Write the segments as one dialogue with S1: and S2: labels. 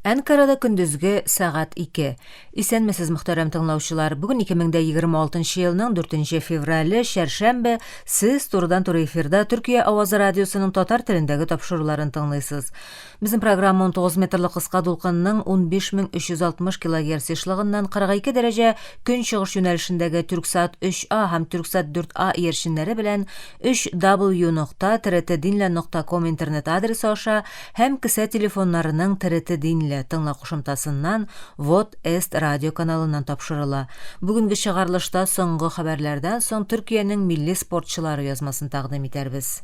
S1: Әнкарада көндезге сәгать 2. Исәнмесез, мөхтәрәм тыңлаучылар. Бүген 2026 елның 4 феврале, чәршәмбе. Сез турыдан-туры эфирда Төркия авазы радиосының татар телендәге тапшыруларын тыңлыйсыз. Безнең программа 19 метрлы кыска дулкынның 15360 килогерц ешлыгыннан 42 дәрәҗә көнчыгыш юнәлешендәге Түрксат 3А һәм Түрксат 4А иярченнәре белән 3W нокта trtdinle нокта ком интернет адресы аша һәм кесә телефоннарының TRT Dinle тыңла кушымтасыннан Vot Est радио каналыннан тапшырыла. Бүгенге чыгарылышта соңгы хәбәрләрдән соң Төркиянең милли спортчылары язмасын тәкъдим итәрбез.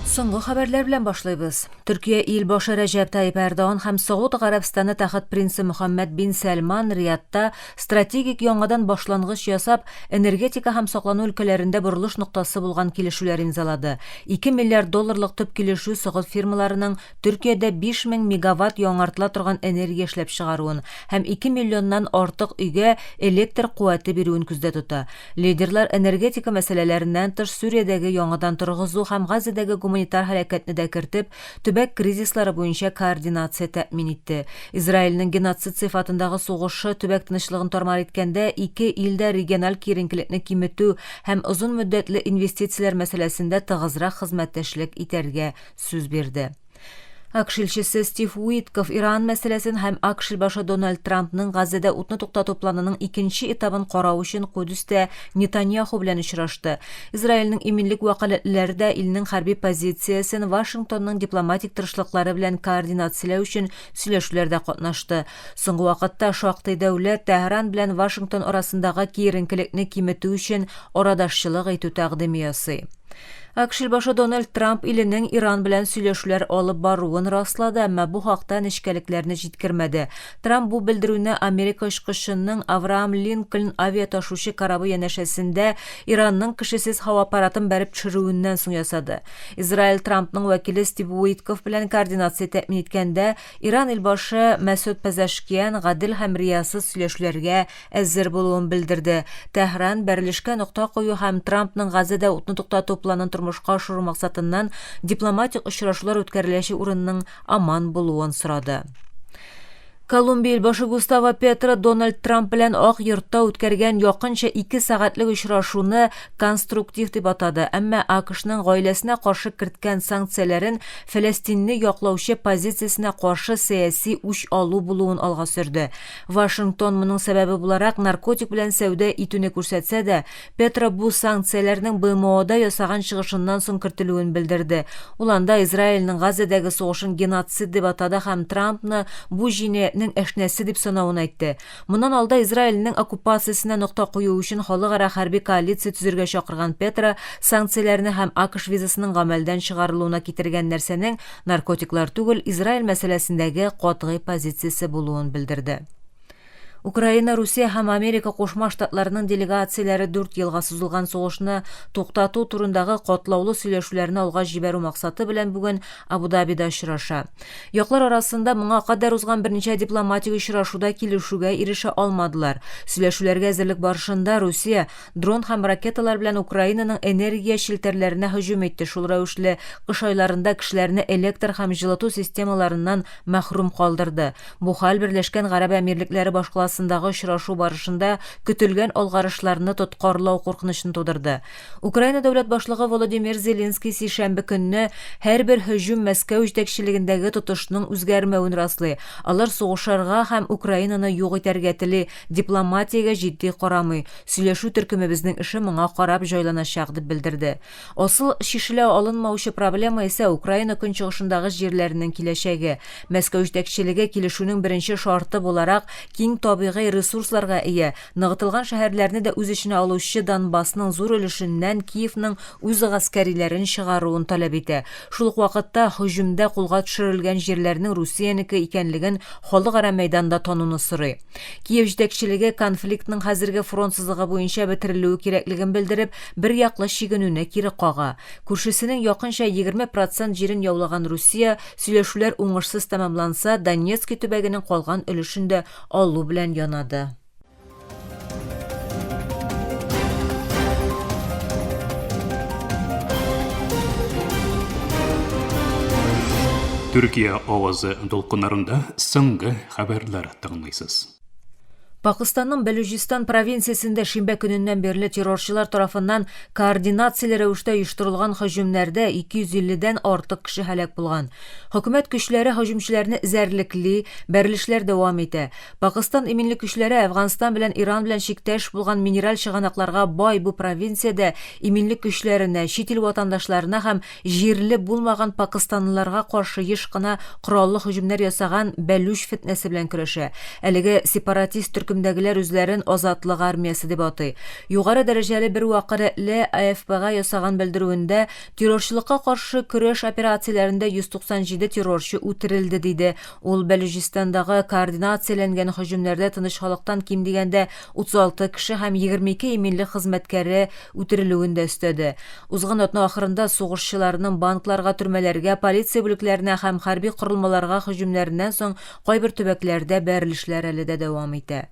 S1: Соңгы хәбәрләр белән башлыйбыз. Төркия ил башы Рәҗәп Тайип Эрдоган һәм Согуд Гарәбстаны тәхет принцы Мөхәммәд бин Сәлман Риядта стратегик яңадан башлангыч ясап, энергетика һәм саклану өлкәләрендә борылыш ноктасы булган килешүләр имзалады. 2 миллиард долларлык төп килешү Согуд фирмаларының Төркиядә 5000 мегаватт яңартыла торган энергия эшләп чыгаруын һәм 2 миллионнан артык өйгә электр куәте бирүен күздә тота. Лидерлар энергетика мәсьәләләреннән тыш Сүриядәге яңадан торгызу һәм Газәдәге гуманитар һәлакәтне дә кертеп, төбәк кризислары буенча координация тәэмин итте. Израильнең геноцид сыйфатындагы сугышы төбәк тынычлыгын тар-мар иткәндә, ике ил дә региональ киеренкелекне киметү һәм озын мөддәтле инвестицияләр мәсьәләсендә тыгызрак хезмәттәшлек итәргә сүз бирде. АКШ илчесе Стив Уитков Иран мәсьәләсен һәм АКШ илбашы Дональд Трампның Газзәдә утны туктату планының икенче этабын карау өчен Кудүстә Нетаньяху белән очрашты. Израильнең иминлек вәкаләтлеләре дә илнең хәрби позициясен Вашингтонның дипломатик тырышлыклары белән координацияләү өчен сөйләшүләрдә катнашты. Соңгы вакытта шактый дәүләт Тәһран белән Вашингтон арасындагы киеренкелекне киметү өчен арадашчылык итү тәкъдиме ясый. АКШ башы Дональд Трамп иленең Иран белән сөйләшүләр алып баруын раслады, әмма бу хакта нечкәлекләрне җиткермәде. Трамп бу белдерүне Америка очкычының Авраам Линкольн авиаташучы корабы янәшәсендә Иранның кешесез һава аппаратын бәреп төшерүеннән соң ясады. Израиль Трампның вәкиле Стив Уитков белән координация тәэмин иткәндә, Иран илбашы Мәсуд Пезешкиан гадел һәм риясыз сөйләшүләргә әзер булуын белдерде. Тәһран бәрелешкә нокта кую һәм Трампның Газәдә утны туктату планын тормышка ашыру максатыннан дипломатик очрашулар үткәреләчәк урынның аман булуын сорады. Колумбия илбашы Густаво Петро Дональд Трамп белән Ак йортта үткәргән якынча ике сәгатьлек очрашуны конструктив дип атады, әмма АКШның гаиләсенә каршы керткән санкцияләрен Фәләстинне яклаучы позициясенә каршы сәяси үч алу булуын алга сөрде. Вашингтон моның сәбәбе буларак наркотик белән сәүдә итүне күрсәтсә дә, Петро бу санкцияләрнең БМОда ясаган чыгышыннан соң кертелүен белдерде. Ул анда Израильнең Газәдәге сугышын геноцид дип атады һәм Трампны бу җинаятьнең әшнәсе дип санавын әйтте. Моннан алда Израильнең оккупациясенә нокта кую өчен халыкара хәрби коалиция төзергә чакырган Петро санкцияләрне һәм АКШ визасының гамәлдән чыгарылуына китергән нәрсәнең наркотиклар түгел, Израиль мәсьәләсендәге катгый позициясе булуын белдерде. Украина, Русия һәм Америка Кушма Штатларының делегацияләре дүрт елга сузылган сугышны туктату турындагы катлаулы сөйләшүләрне алга җибәрү максаты белән бүген Абу-Дабида очраша. Яклар арасында моңа кадәр узган берничә дипломатик очрашуда килешүгә ирешә алмадылар. Сөйләшүләргә әзерлек барышында Русия Дрон һәм ракеталар белән Украинаның энергия челтәрләренә һөҗүм итте, шул рәвешле кыш айларында кешеләрне электр һәм җылыту системаларыннан мәхрүм калдырды. Бу хәл Берләшкән Гарәп Әмирлекләре башкаласындагы очрашу барышында көтелгән алгарышларны тоткарлау куркынычын тудырды. Украина дәүләт башлыгы Володимир Зеленский сишәмбе көнне һәрбер һөҗүм Мәскәү җитәкчелегендәге тотышның үзгәрмәвен раслый, алар сугышырга һәм Украинаны юк итәргә тели, дипломатиягә җитди карамый, сөйләшү төркемебезнең эше моңа карап җайланачак, дип белдерде. Асыл чишелә алынмаучы проблема исә Украина көнчыгышындагы җирләрнең киләчәге. Мәскәү җитәкчелеге килешүнең беренче шарты буларак киң табигый табигый ресурсларга ия, ныгытылган шәһәрләрне дә үз эченә алучы Донбассның зур өлешеннән Киевның үз гаскәриләрен чыгаруын таләп итә. Шул ук вакытта һөҗүмдә кулга төшерелгән җирләрнең Русиянеке икәнлеген халыкара мәйданда тануны сорый. Киев җитәкчелеге конфликтның хәзерге фронт сызыгы буенча бетерелүе кирәклеген белдереп, бер яклы чигенүне кире кага. Күршесенең якынча 20 процент җирен яулаган Русия, сөйләшүләр уңышсыз тәмамланса, Донецки төбәгенең калган өлешен дә алу белән янады.
S2: Төркия авазы дулкыннарында соңгы хәбәрләр тыңлыйсыз.
S1: Пакыстанның Бәлүҗистан провинциясендә шимбә көненнән бирле террорчылар тарафыннан координацияле рәвештә оештырылган һөҗүмнәрдә 250 дән артык кеше һәлак булган. Хөкүмәт көчләре һөҗүмчеләрне эзәрлекли, бәрелешләр дәвам итә. Пакыстан иминлек көчләре Әфганстан белән Иран белән чиктәш булган минераль чыганакларга бай бу провинциядә иминлек көчләренә, чит ил ватандашларына һәм җирле булмаган пакыстанлыларга каршы еш кына кораллы һөҗүмнәр ясаган Бәлүч фетнәсе белән көрәшә. Әлеге сепаратист төркемдәгеләр үзләрен Азатлык армиясе дип атый. Югары дәрәҗәле бер вәкаләтле АФПга ясаган белдерүендә террорчылыкка каршы көрәш операцияләрендә 197 террорчы үтерелде диде. Ул Бәлүҗистандагы координацияләнгән һөҗүмнәрдә тыныч халыктан ким дигәндә 36 кеше һәм 22 иминлек хезмәткәре үтерелүен дә өстәде. Узган атна ахырында сугышчыларның банкларга, төрмәләргә, полиция бүлекләренә һәм хәрби корылмаларга һөҗүмнәреннән соң кайбер төбәкләрдә бәрелешләр әле дә дәвам итә.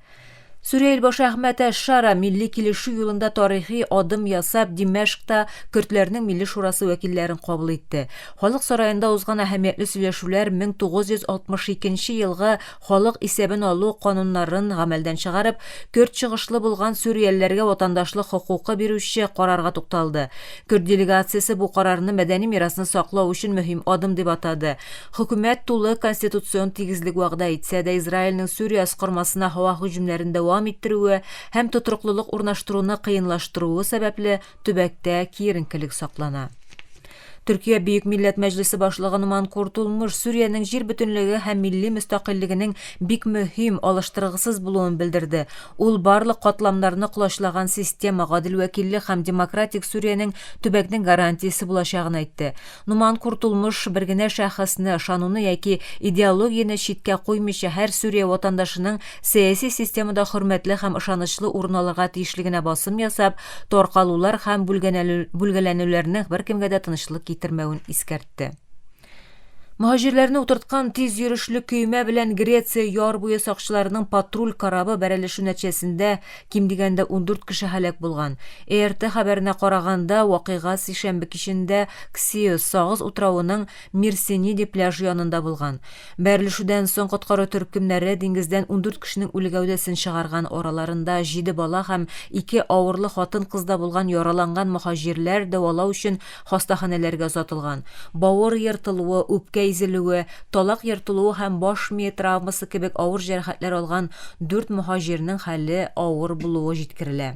S1: Сүрия илбашы Әхмәт әш-Шара милли килешү юлында тарихи адым ясап, Димәшкта көрдләрнең милли шурасы вәкилләрен кабул итте. Халык сараенда узган әһәмиятле сөйләшүләр 1962 елгы халык исәбен алу кануннарын гамәлдән чыгарып, көрд чыгышлы булган сүриялеләргә ватандашлык хокукы бирүче карарга тукталды. Көрд делегациясе бу карарны мәдәни мирасны саклау өчен мөһим адым дип атады. Хөкүмәт тулы конституцион тигезлек вәгъдә итсә дә, Израильнең Сүрия аскормасына һава һөҗүмнәрен дәвам иттерүе һәм тотрыклылык урнаштыруны кыенлаштыруы сәбәпле, төбәктә киеренкелек саклана. Төркия Бөек Милләт Мәҗлесе башлыгы Нуман Куртулмыш Сүриянең җир бөтенлеге һәм милли мөстәкыйльлегенең бик мөһим, алыштыргысыз булуын белдерде. Ул барлык катламнарны колачлаган система, гадел вәкиллек һәм демократик Сүриянең төбәкнең гарантиясе булачагын әйтте. Нуман Куртулмыш бер генә шәхесне, ышануны яки идеологияне читкә куймыйча һәр Сүрия ватандашының сәяси системада хөрмәтле һәм ышанычлы урын алырга тиешлегенә басым ясап, таркалулар һәм бүлгәләнүләрнең беркемгә дә тынычлык китермәвен искәртте. Мөһаҗирләрне утырткан тиз йөрешле көймә белән Греция яр буе сакчыларының патруль корабы бәрелешү нәтиҗәсендә ким дигәндә 14 кеше һәлак булган. ЭРТ хәбәренә караганда, вакыйга сишәмбе кичендә Ксиос сагыз утравының Мирсениди пляжы янында булган. Бәрелешүдән соң коткару төркемнәре диңгездән 14 кешенең үле гәүдәсен чыгарган, араларында җиде бала һәм ике авырлы хатын-кыз да булган яраланган мөһаҗирләр дәвалау өчен хастаханәләргә озатылган. Бавыр ертылуы, үпкә изелүе, талак ертылуы һәм баш мие травмасы кебек авыр җәрәхәтләр алган дүрт мөһаҗирнең хәле авыр булуы җиткерелә.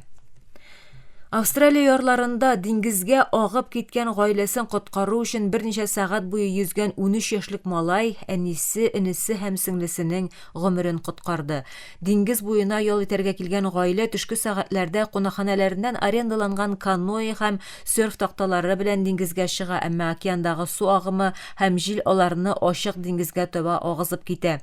S1: Австралия ярларында диңгезгә агып киткән гаиләсен коткару өчен берничә сәгать буе йөзгән 13 яшьлек малай әнисе, энесе һәм сеңлесенең гомерен коткарды. Диңгез буена ял итәргә килгән гаилә төшке сәгатьләрдә кунакханәләреннән арендаланган каноэ һәм серф такталары белән диңгезгә чыга, әмма океандагы су агымы һәм җил аларны ачык диңгезгә таба агызып китә.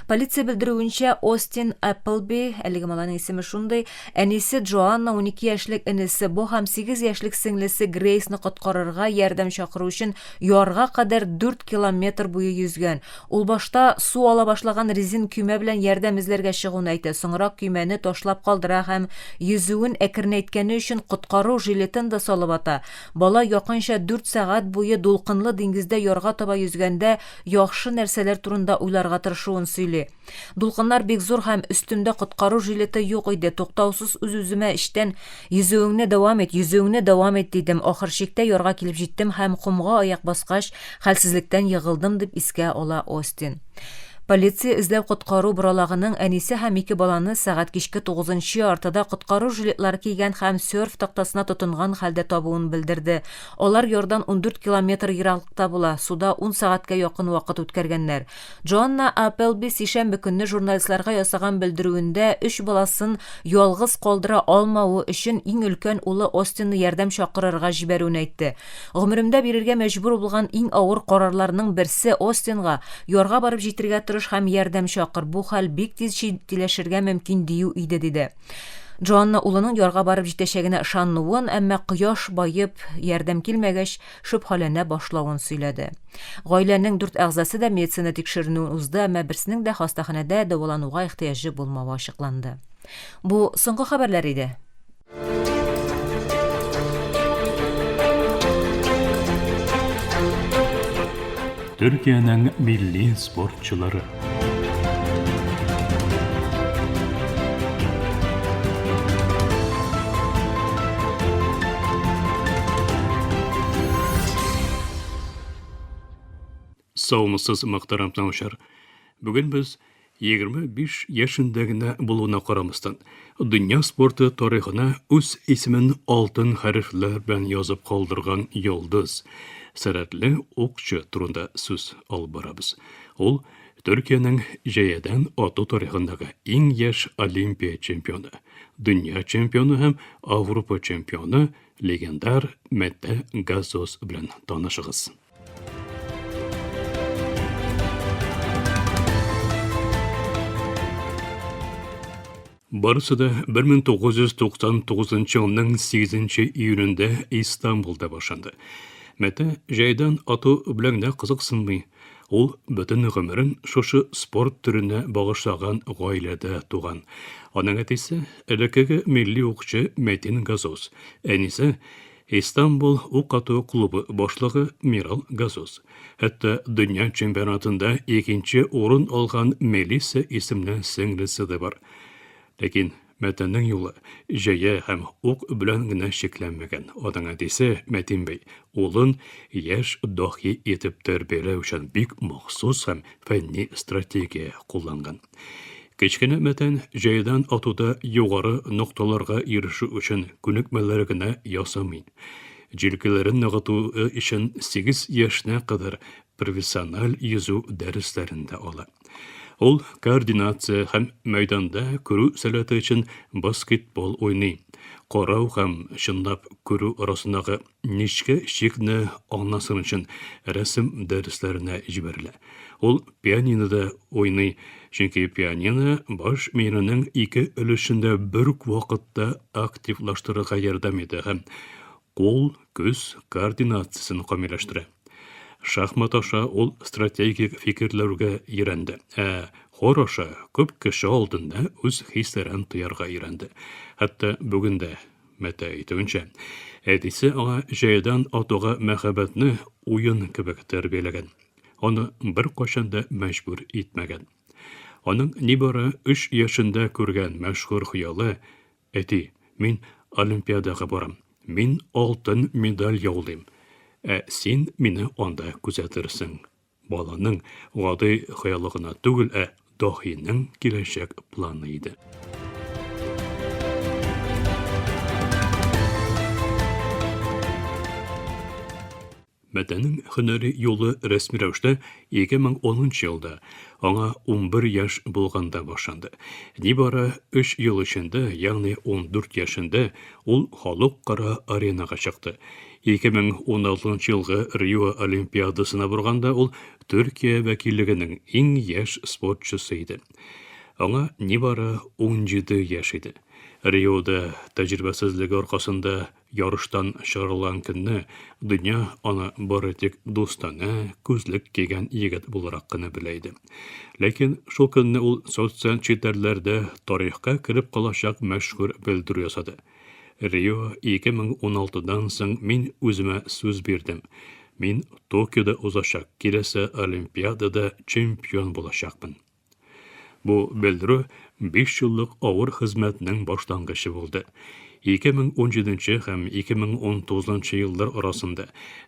S1: Полиция белдерүенчә, Остин Эпплби, әлеге малайның исеме шундый, әнисе Джоанна, 12 яшьлек энесе Бо һәм 8 яшьлек сеңлесе Грейсны коткарырга ярдәм чакыру өчен ярга кадәр 4 километр буе йөзгән. Ул башта су ала башлаган резин көймә белән ярдәм эзләргә чыгуын әйтә, соңрак көймәне ташлап калдыра һәм йөзүен әкренәйткәне өчен коткару жилетын да салып ата. Бала якынча дүрт сәгать буе дулкынлы диңгездә ярга таба йөзгәндә яхшы нәрсәләр турында уйларга тырышуын сөйли. Дулкыннар бик зур һәм өстемдә коткару жилеты юк иде. Туктаусыз үз-үземә эчтән Йөзүеңне дәвам ит, йөзүеңне дәвам ит, дидем. Ахыр чиктә ярга килеп җиттем һәм комга аяк баскач, хәлсезлектән егылдым, дип искә ала Остин. Полиция эзләү-коткару боралагының әнисе һәм ике баланы сәгать кичке тугызынчы яртыда коткару жилетлары кигән һәм серф тактасына тотынган хәлдә табуын белдерде. Алар ярдан 14 километр ераклыкта була, суда ун сәгатькә якын вакыт үткәргәннәр. Джоанна Апплби сишәмбе көнне журналистларга ясаган белдерүендә өч баласын ялгыз калдыра алмавы өчен иң өлкән улы Остинны ярдәм чакырырга җибәрүен әйтте. Гомеремдә бирергә мәҗбүр булган иң авыр карарларның берсе Остинга, ярга барып җитергә тырыш һәм ярдәм чакыр, бу хәл бик тиз җитдиләшергә мөмкин дию иде, диде. Джоанна улының ярга барып җитәчәгенә ышануын, әмма кояш баеп, ярдәм килмәгәч, шөбһәләнә башлавын сөйләде. Гаиләнең дүрт әгъзасы да медицина тикшеренүен узды, әмма берсенең дә хастаханәдә дәвалануга ихтыяҗы булмавы ачыкланды. Бу соңгы хәбәрләр иде.
S2: Төркиянең милли спортчылары. Саумысыз, мөхтәрәм тыңлаучылар. Бүген без 25 яшендә генә булуына карамастан, дөнья спорты тарихына үз исемен алтын хәрефләр белән язып калдырган йолдыз, сәләтле укчы турында сүз алып барабыз. Ул Төркиянең җәядән ату тарихындагы иң яшь Олимпия чемпионы, дөнья чемпионы һәм Авропа чемпионы легендар Мэтте Газоз белән танышыгыз. Барысы да 1999 елның 8 июнендә Истанбулда башланды. Мәтә җайдан ату белән генә кызыксынмый. Ул бөтен гомерен шушы спорт төренә багышлаган гаиләдә туган. Аның әтисе, элеккеге милли укчы Мәтин Газоз, әнисе Истанбул ук ату клубы башлыгы Мирал Газоз. Хәтта дөнья чемпионатында икенче урын алган Мелисса исемле сеңлесе дә бар. Ләкин Мәтәннең юлы җәя һәм ук белән генә чикләнмәгән. Аның әтисе Мәтин бей улын яшь даһи итеп тәрбияләү өчен бик махсус һәм фәнни стратегия кулланган. Кечкенә Мәтән җәйдән атуда югары нокталарга ирешү өчен күнекмәләр генә ясамый. Җилкәләрен ныгыту өчен 8 яшенә кадәр профессиональ йөзү дәресләрен дә ала. Ул координация һәм мәйданда күрү сәләте өчен баскетбол уйный. Карау һәм чынлап күрү арасындагы Нечкә чикне аңласын өчен рәсем дәресләренә җибәрелә. Ул пианинода уйный, чөнки пианино баш миенең ике өлешен дә бер үк вакытта активлаштырырга ярдәм итә һәм кул-күз координациясен камилләштерә. Шахмат аша ул стратегик фикерләүгә өйрәнде, ә хор аша күп кеше алдында үз хисләрен тоярга өйрәнде. Хәтта бүген дә Мәтә әйтүенчә, әтисе аңа җәядән атуга мәхәббәтне уен кебек тәрбияләгән. Аны беркайчан да мәҗбүр итмәгән. Аның нибары өч яшендә күргән мәшһүр хыялы, Әти, мин Олимпиадага барам, мин алтын медаль яулыйм, ә син мине анда күзәтерсең, Баланың гади хыялы гына түгел, ә даһиның киләчәк планы иде. Мәтәнең һөнәри юлы рәсми рәвештә 2010 елда, аңа 11 яшь булганда башланды. Нибары 3 ел эчендә, ягъни 14 яшендә ул халыкара аренага чыкты. 2016 елгы Рио Олимпиадасына барганда ул Төркия вәкиллегенең иң яшь спортчысы иде. Аңа нибары 17 яшь иде. Риода тәҗрибәсезлеге аркасында ярыштан чыгарылган көнне дөнья аны бары тик дустанә күзлек кигән егет буларак кына белә иде. Ләкин шул көнне ул социаль челтәрләрдә тарихка кереп калачак мәшһүр белдерү ясады. Рио 2016 дан соң мин үземә сүз бирдем. Мин Токиода узачак киләсе Олимпиадада чемпион булачакмын. Бу белдерү 5 еллык авыр хезмәтнең башлангычы булды. 2017 һәм 2019 еллар арасында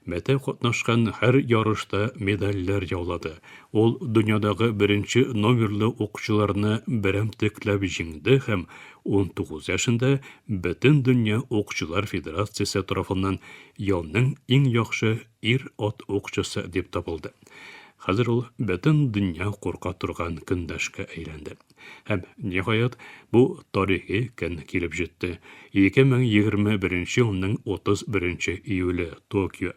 S2: Мәтә катнашкан һәр ярышта медальләр яулады. Ул дөньядагы беренче номерлы укчыларны берәмтекләп җиңде һәм 19 яшендә Бөтендөнья укчылар федерациясе тарафыннан елның иң яхшы ир-ат укчысы дип табылды. Хәзер ул бөтен дөнья курка торган көндәшкә әйләнде. Һәм, ниһаять, бу тарихи көн килеп җитте. 2021 елның 31 июле, Токио.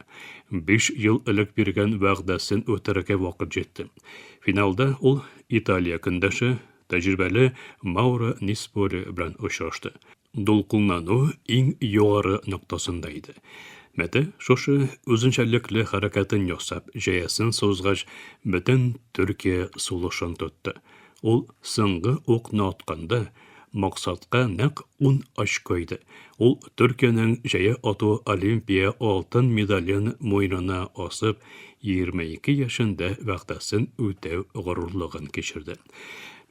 S2: Биш ел элек биргән вәгъдәсен үтәргә вакыт җитте. Финалда ул Италия көндәше, тәҗрибәле Мауро Нисполи белән очрашты. Дулкынлану иң югары ноктасында иде. Мәте шушы үзенчәлекле хәрәкәтен ясап, җәясен сузгач, бөтен Төркия сулышын тотты. Ул соңгы укны атканда, максатка нәкъ ун очко иде. Ул Төркиянең җәя ату Олимпия алтын медален муенына асып, 22 яшендә вәгъдәсен үтәү горурлыгын кичерде.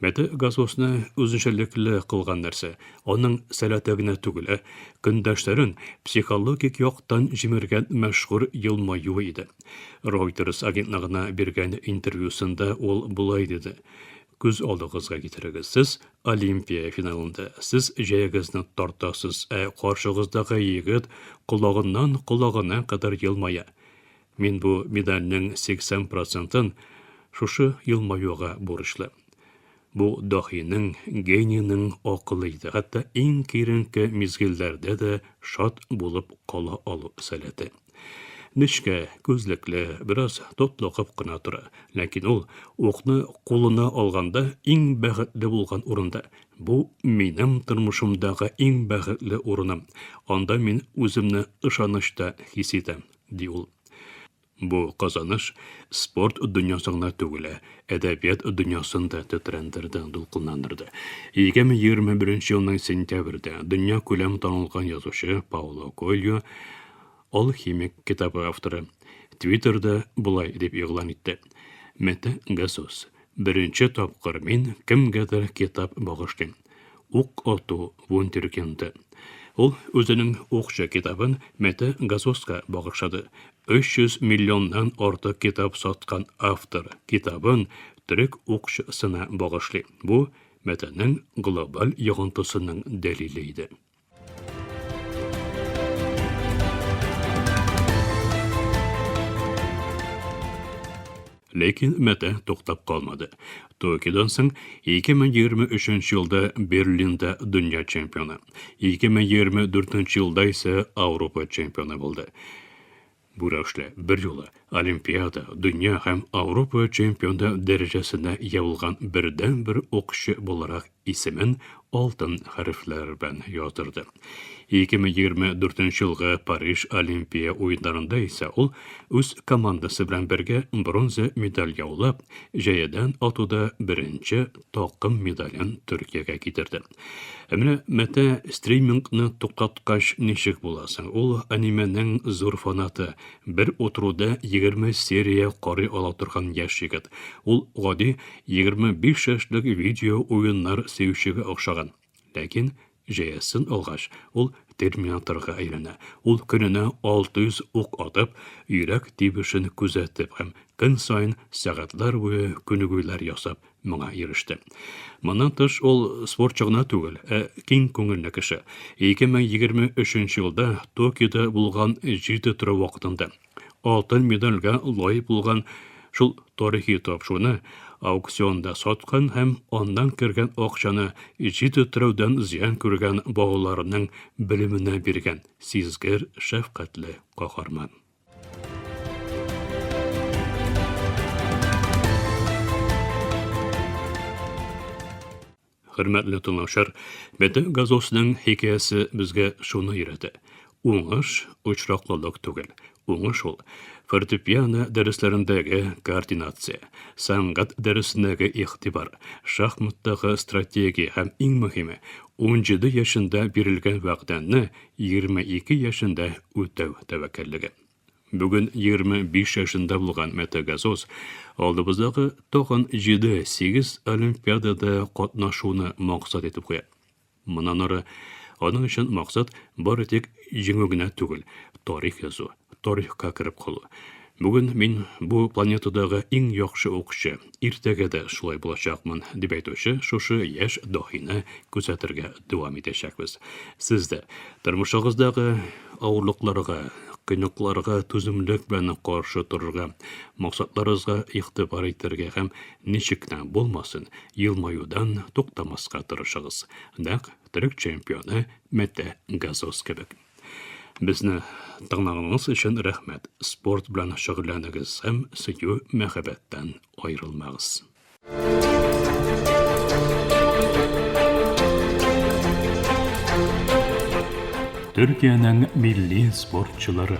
S2: Мәте Газосны үзенчәлекле кылган нәрсә, аның сәләте генә түгел, ә көндәшләрен психологик яктан җимергән мәшһүр елмаюы иде. Reuters агентлыгына биргән интервьюсында ул болай диде: Күз алдыгызга китерегез, сез Олимпия финалында, сез җәягезне тартасыз, ә каршыгыздагы егет колагыннан колагына кадәр елмая. Мин бу медальнең 80 процентын шушы елмаюга бурычлы. Бу даһиның, генийның акылы иде, хәтта иң киеренке мизгелләрдә дә шат булып кала алу сәләте. Нечкә, күзлекле, бераз тотлыгып кына тора, ләкин ул укны кулына алганда иң бәхетле булган урында. Бу минем тормышымдагы иң бәхетле урыным, анда мин үземне ышанычта хис итәм. Ди ул. Бу казаныш спорт дөньясы гына түгел, ә әдәбият дөньясын да тетрәндерде, дулкынландырды. 2021 елның сентябрьдә дөньякүләм танылган язучы Пауло Коэльо, Алхимик китабы авторы, Твиттерда болай дип игълан итте: Мете Гасос, беренче тапкыр мин кемгәдер китап багышлыйм. Ук ату вундеркинды. Ул үзенең Укчы китабын Мете Газоска багышлады. 300 миллионнан артык китап саткан автор китабын төрек укчысына багышлый. Бу Метенең глобаль йогынтысының дәлиле иде. Ләкин Мәтә туктап калмады. Токиодан соң 2023 елда Берлинда дөнья чемпионы, 2024 елда исә Ауропа чемпионы булды. Бу рәвешле берьюлы Олимпиада, дөнья һәм Ауропа чемпионы дәрәҗәсенә ия булган бердәнбер укчы буларак исемен алтын хәрефләр белән яздырды. 2024 елгы Париж Олимпия уеннарында исә ул үз командасы белән бергә бронза медаль яулап, җәядән атуда беренче такым медален Төркиягә китерде. Ә менә Мәтә стримингны туктаткач ничек була соң? Ул анименең зур фанаты, бер утыруда 20 серия карый ала торган яшь егет. Ул гади 25 яшьлек видео уеннар сөючегә охшаган. Ләкин җәясен алгач, ул терминаторга әйләнә. Ул көненә 600 ук атып, йөрәк тибешен күзәтеп һәм көн саен сәгатьләр буе күнегүләр ясап моңа иреште. Моннан тыш, ул спортчы гына түгел, ә киң күңелле кеше. 2023 елда Токиода булган җир тетрәү вакытында алтын медальгә лаек булган шул тарихи тапшыруны аукционда саткан һәм аннан кергән акчаны җир тетрәүдән зыян күргән балаларының белеменә биргән сизгер, шәфкатьле каһарман. Хөрмәтле тыңлаучылар, Бәдә Газосның хикәясе безгә шуны өйрәтә. Уңыш очраклылык түгел. Уңыш ул фортепиано дәресләрендәге координация, сәнгать дәресендәге игътибар, шахматтагы стратегия һәм иң мөһиме, 17 яшендә бирелгән вәгъдәне 22 яшендә үтәү тәвәккәллеге. Бүген 25 яшендә булган Мете Газоз алдыбыздагы тагын 7-8 Олимпиадада катнашуны максат итеп куя. Моннан ары Аның өчен максат бары тик җиңү генә түгел, тарих язу, тарихка кереп калу. Бүген мин бу планетадагы иң яхшы укчы, иртәгә дә шулай булачакмын, дип әйтүче шушы яшь даһины күзәтергә дәвам итәчәкбез. Сез дә тормышыгыздагы авырлыкларга, кыйныкларга түземлек белән каршы торырга, максатларыгызга игътибар итәргә һәм ничек кенә булмасын, елмаюдан туктамаска тырышыгыз. Нәкъ төрек чемпионы Мете Газоз кебек. Безне тыңлаганыгыз өчен рәхмәт. Спорт белән шөгыльләнегез һәм сөю мәхәббәттән аерылмагыз. Төркиянең милли спортчылары.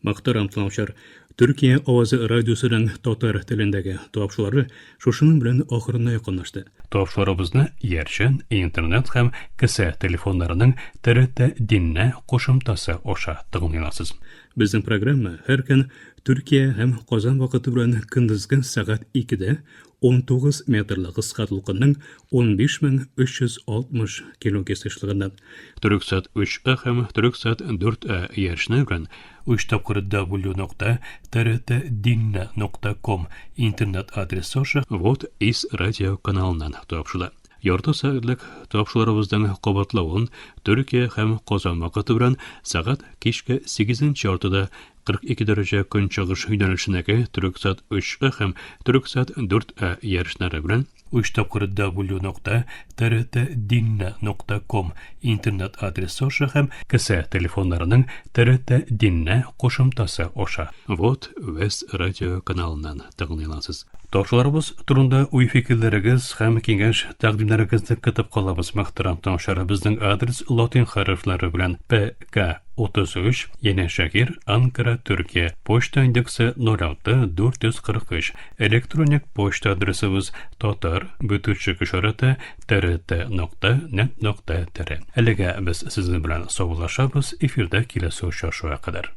S2: Мөхтәрәм тыңлаучылар, Төркия авазы радиосының татар телендәге тапшырулары шушының белән ахырына якынлашты. Тапшыруларыбызны иярчен, интернет һәм кесә телефоннарының TRT Динне кушымтасы аша тыңлый аласыз. Безнең программа һәр көн Төркия һәм Казан вакыты белән көндезге сәгать 2-дә 19 метрлы кыска дулкынның 15360 килогерц ешлыгыннан Төрексат 3А һәм Төрексат 4А иярчене белән 3 тапкыр w нокта trtdinne.com интернет адресы аша Вот из радио каналыннан тапшырыла. Ярты сәгатьлек тапшыруларыбызның кабатлавын Төркия һәм Казан вакыты белән сәгать кичке 8 яртыда 42 дәрәҗә көнчыгыш юнәлешендәге Төрексат 3А һәм Төрексат 4А ярышлары белән 3 тапкыр w нокта trtdinne.com интернет адресы аша һәм кесә телефоннарының TRT Dinle кушымтасы аша Вот Вест радио каналыннан тыңлый аласыз. Тапшыруларыбыз турында уй-фикерләрегез һәм киңәш-тәкъдимнәрегезне көтеп калабыз, мөхтәрәм тыңлаучылар. Безнең адрес латин хәрефләре белән ПК 33, Янәшәһир, Анкара, Төркия. Почта индексы 06 443. Электроник почта адресыбыз татар бөтүчек ишарәте trt нокта нет нокта tr. Әлегә без сезнең белән саубуллашабыз, эфирдә киләсе очрашуга кадәр.